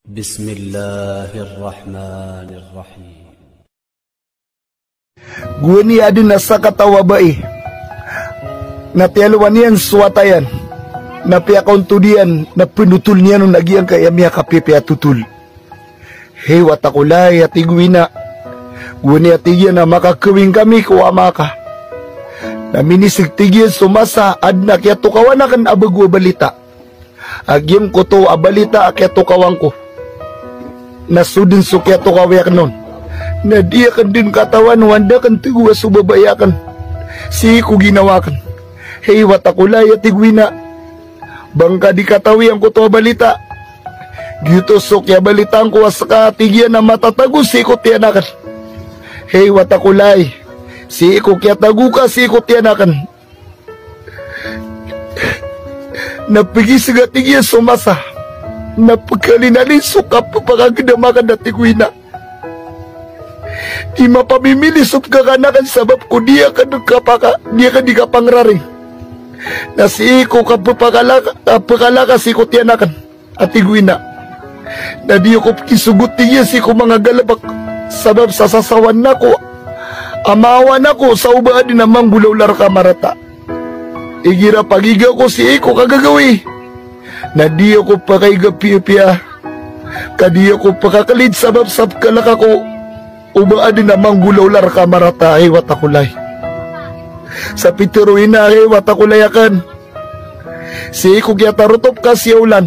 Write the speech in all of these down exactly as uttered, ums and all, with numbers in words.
Bismillahir Rahmanir Rahim. Gowani a adn a sakataw a bai na tiyalowan iyan so wata iyan, na piyakaontod iyan, na pnotol niyan on a giyangkaya miyakapipiya a totol. Hay wata ko lay, a tig o ina. Gowani a tig iyan a makakawing kami ko ama ka. Na minisg, tig iyan, so masa a adn a kiyatokawan akn a bago a balita. A giyangkoto a balita a kiyatokawan ko na so dn so kiyatokawi akn on, na di akn dn katawan o anda akn tagoa so babai akn sii ko ginawa akn. Hay wata ko lay, a tig o ina. Ba ngka di katawi angkoto a balita? Giyoto so kiyabalitaan ko a ska, tig iyan, a matatago sii ko tiyan akn. Hay wata ko lay, sii ko kiyatago ka sii ko tiyan akn na pgisga, tig iyan, so masa na pkalinalin so kapphakagdam akn, a tig o ina. Di mapamimili so pkakan akn sabap ko di akn kapaka, di akn di kapangraring. Na sii ko kapphakala, kapphakala ka sii ko tiyan akn, a tig o ina, na di ako pkisogot, tig iyan, sii ko manga galbk sabap sa sasawan ako a maawan ako sa o ba adn a manggolawla rka marata. Igira pagiga ko sii ko kagagawii, na di ako pakaiga piyapiya, ka di ako pakaklid sabap sa pkalk ako o ba adn a manggolawla rka marata, hay wata ko lay. Sa pitharo o ina, hay wata ko lay akn, sii ko kiyatarotop ka si Yawlan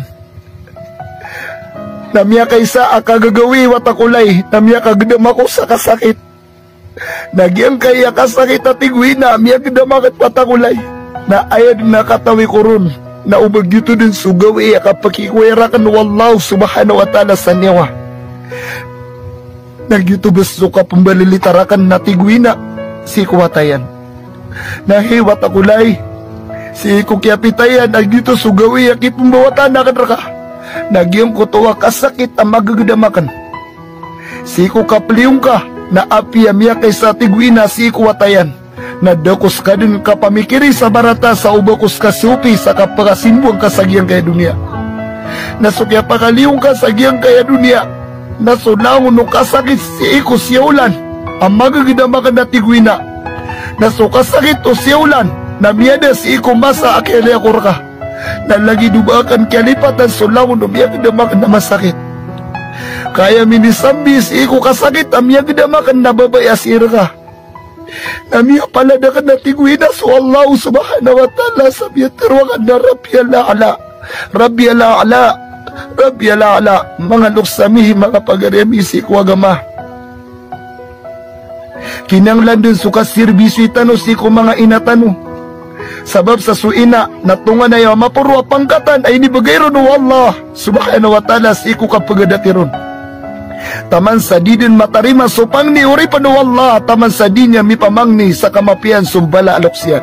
na miyakaisa a kagagawii, wata ko lay, na miyakagdam ako sa kasakit. Na giyangkaya kasakit, a tig o ina, a miyagdam akn, wata ko lay, na aya dn a katawi ko ron na o ba giyoto dn so gawii a kapakikowa rakn o Allah subhanahu wa ta'ala sa niyawa. Na giyoto bs so kapmbalalita rakn, a tig o ina, sii ko wata iyan. Na hay wata ko lay, sii ko kiyapita iyan a giyoto so gawii a kipmbawataan akn rka na giyangkoto a kasakit a magagdam akn. Sii ko kapliyong ka na apiya miyakaisa, tig o ina, sii ko wata iyan, na da ko ska dn kapamikiri sa marata sa o ba ko ska siyopi sa kapakasimboang ka sa giyangkaya doniya. Na so kiyapakaliyong ka sa giyangkaya doniya na so langon o kasakit sii ko si Yawlan a magagdam akn, a tig o ina. Na so kasakit o si Yawlan na miyada sii ko masa a kiyaliya ko rka. Na lagid o ba akn kiyalipatan so langon o miyagdam akn a masakit. Ka aya minisambi sii ko kasakit a miyagdam akn na babai a sii rka na miyapalad akn, a tig o ina, so Allah subhanahu wa ta'ala sa miyatharo akn a Rabbiyal A'la, Rabbiyal A'la, Rabbiyal A'la. Manga loks ami, manga pagari ami sii ko agama, kinanglan dn so kasirbisyo tano sii ko manga ina tano. Sabap sa so ina na tonganay a maporo a pangkatan a inibgay ron o Allah subhanahu wa ta'ala sii ko kapgadati ron. Taman sa di dn matarima so pangni o oripn o Allah, taman sa di niyan mipamangni sa kamapiyaan so mbala a loks iyan.